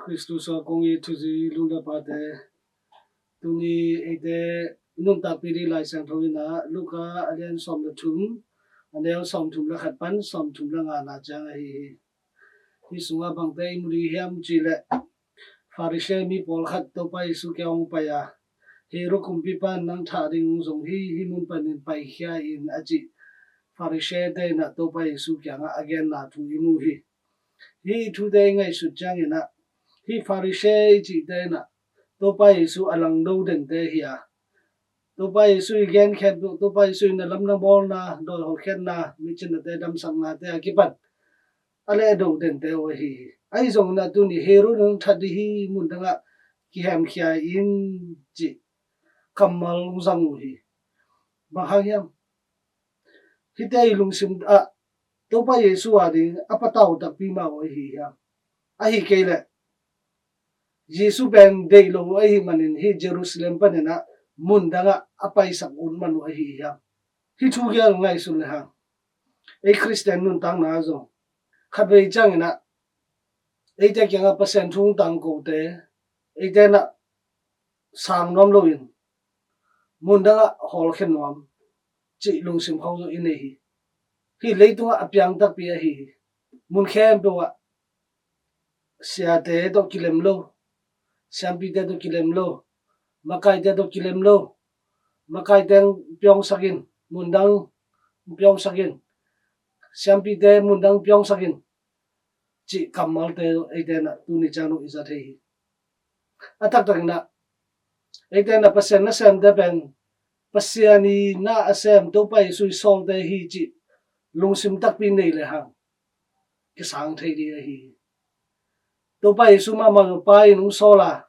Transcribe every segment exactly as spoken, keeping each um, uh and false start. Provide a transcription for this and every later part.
Khristu sung kong it thuzui lungdam pate, tuni eite nuntakpih ding Lai Siangtho in ah Luka a lian sawm le thum, a neu sawm thum le khat pan sawm thum le nga na ciang ahi hi. Hih sungah bangte i mu ding hiam cih leh, Pharisee mi pawlkhat Topa Jesu kiang hong pai a, Herod kumpipa in nang thah ding hong zong hi, hih mun panin paikhia in a cih Pharisee te in ah Topa Jesu kiangah a genna thu i mu hi. Hih thute i ngaihsut ciangin ah, hih Pharisee i cihte in ah Topa Jesu a langdo dente hi a, Topa Jesu i gen khempeuh, Topa Jesu in a lamdang bawlna, dawi hawlkhiatna, micinate damsaknate a kipan a lehdo dente uh ahi hi. Ahi zongin ah tuni Herod in hong that ding hi, mun dangah kihemkhia in cih kammal hong zang uh hi. Bang hang hiam? Hihte i lungsim ah Topa Jesu a ding a patau takpi mah uh ahi hiam? Ahi kei leh Jesu pen deih lo uh ahi manin hih Jerusalem panin ah mun dangah a paisak ut man uh ahi hiam? Hih thu gel ngaihsun le hang, ei Khristian nuntakna ah zong khatvei ciangin ah eite kiangah Pasian thu hong tangkote, eite in ah sang nuam loin mun dangah hawlkhia nuam cih lungsim khawng zong i nei hi. Hih leitungah a piang takpi ahi hi. Mun khempeuh ah siate tawh kilem lo, siampite tawh kilem lo, makaite tawh kilem lo, makaite hong piawngsak in, mun dang hong piawngsak in, siampite mun dang hong piawngsak in cih kammalte eite in ah tuni ciang dong i za thei hi. A taktak in ah eite in ah Pasian nasemte pen Pasian in ah a sem, Topa Jesu i sawlte hi cih lungsim takpi nei le hang kisang thei ding ahi hi. Topa Jesu mahmah zong Pa in hong sawl a,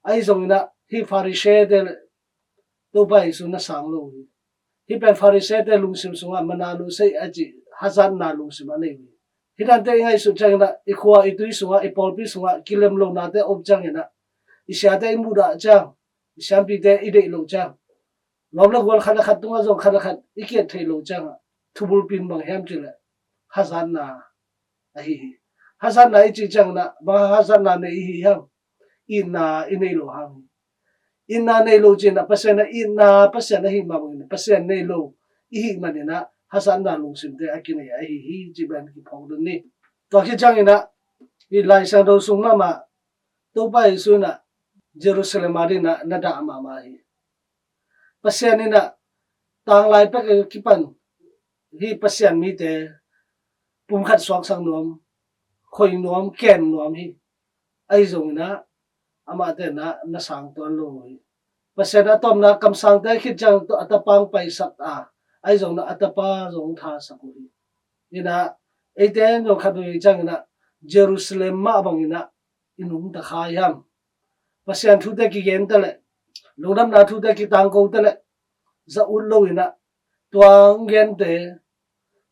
ahi zongin ah hih Pharisee te le Topa Jesu na sang lo hi. Hih pen Pharisee te lungsim sungah mana lo sei a cih hazatna lungsim a nei uh hi. Hih dante i ngaihsut ciangin ah i khua i tui sungah, i pawlpi sungah kilem lonate om ciangin ah i siate i mudah ciang, i siampite i deih loh ciang, lawm le gual khat le khat tungah zong khat le khat i kiat theih loh ciangah thubulpi in bang hiam cih leh hazatna ahi hi. Hazatna i cih ciangin ah bang hazatna nei i hi hiam? Itna i nei loh hang hi. Itna nei lo cih in ah Pasian ah itna Pasian ahi mah bangin Pasian nei lo i hih manin ah hazatna lungsimte a kinei ahi hi cih pen kiphawk ding ni. Tua khit ciangin ah hih Lai Siangtho sung mahmah Topa Jesu in ah Jerusalem a ding in ah na dah mahmah hi. Pasian in ah tanglai pek a kipan hih Pasian mite pumkhat suaksak nuam, khoi nuam, kem nuam hi. Ahi zongin ah amahte in ah na sang tuan lo uh hi. Pasian a tawpna kamsangte khit ciang tawh a tapa hong paisak a, ahi zongin ah a tapa zong hong thasak uh hi. In ah eite zong khatvei ciangin ah Jerusalem mah bangin ah i nungta kha hiam? Pasian thute kigen ta leh, lungdamna thute kitangko ta leh, za ut lo in ah tua hong gente,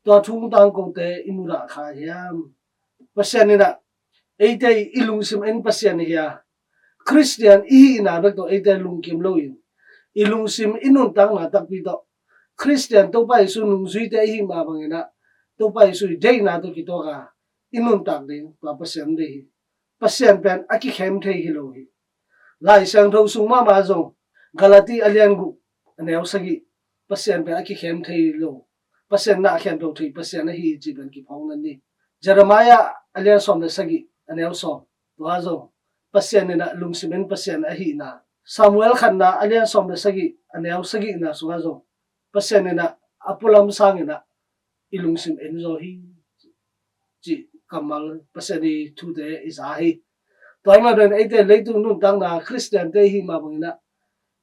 tua thu hong tangkote i mudah kha hiam? Pasian in ah eite i lungsim en Pasian hi a, Khristian i hihna bek tawh eite lungkim loin i lungsim i nuntakna takpi tawh Khristian Topa Jesu nungzuite i hih mah bangin ah Topa Jesu i deihna tawh kituak a i nuntak ding tua Pasian deih hi. Pasian pen a kikhem thei hi lo hi. Lai Siangtho sung mahmah zong Galati a lian guk a neu sagih, Pasian pen a kikhem thei lo, Pasian na khempeuh thei Pasian ahi cih pen kiphawk nan ni. Jeremiah a lian sawm le sagih a neu sawm, tua zong Pasian in ah lungsim en Pasian ahihna, Samuel khatna a lian sawm le sagih a neu sagihna sungah zong Pasian in ah a pualam sangin ah i lungsim en zaw hi cih kammal Pasian i thute i za hi. Tua hi mah bangin eite leitung nuntakna Khristiante i hih mah bangin ah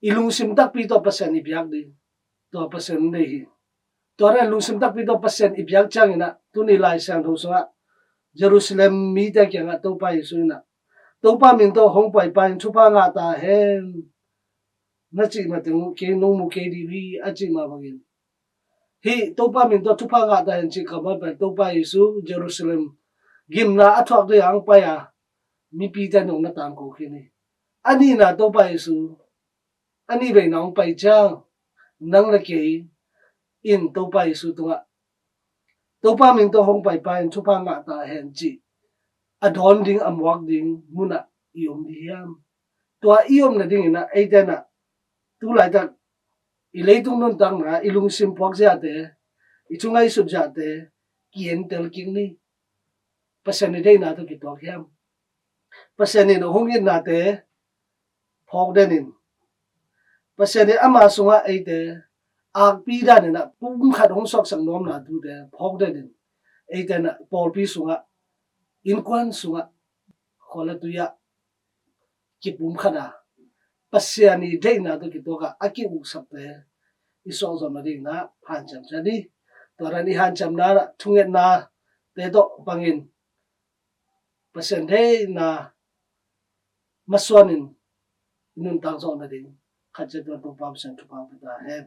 i lungsim takpi tawh Pasian i biak ding tua Pasian hong deih hi. Tua dan lungsim takpi tawh Pasian i biak ciangin ah tuni Lai Siangtho sungah Jerusalem mite kiangah Topa Jesu in ah Topa min tawh hong paipa in thupha ngah ta hen na cih mateng uh kei nong mu kei ding hi a cih mah bangin hih Topa min tawh thupha ngah ta hen cih kammal pen Topa Jesu Jerusalem gimna a thuak ding a hong pai a mipite nong na tangko khin hi. A nihna Topa Jesu a nih veina hong pai ciang nang le kei in Topa Jesu tungah Topa min tawh hong paipa in thupha ngah ta hen cih a dawn ding, a muak ding munah i om ding hiam? Tua i om nadingin ah eite in ah tu laitak i leitung nuntakna, i lungsim puak ziate, i thu ngaihsut ziate kientel kik ni. Pasian i deihna tawh kituak hiam? Pasian in a hong itnate phawk den in, Pasian in ama sungah eite akpi danin ah pumkhat hong suaksak nuamna tute phawk den in, eite in ah pawlpi sungah, innkuan sungah, khua le tui ah kipumkhat a, Pasian i deihna tawh kituak a a ki-uksakte i suahzawh nadingin ah hanciam ciat ni. Tua dan i hanciamna, thungetnate tawh bangin Pasian deihna masuanin i nuntak zawh nading khat ciat tuan Topa Pasian thupha pia ta hen.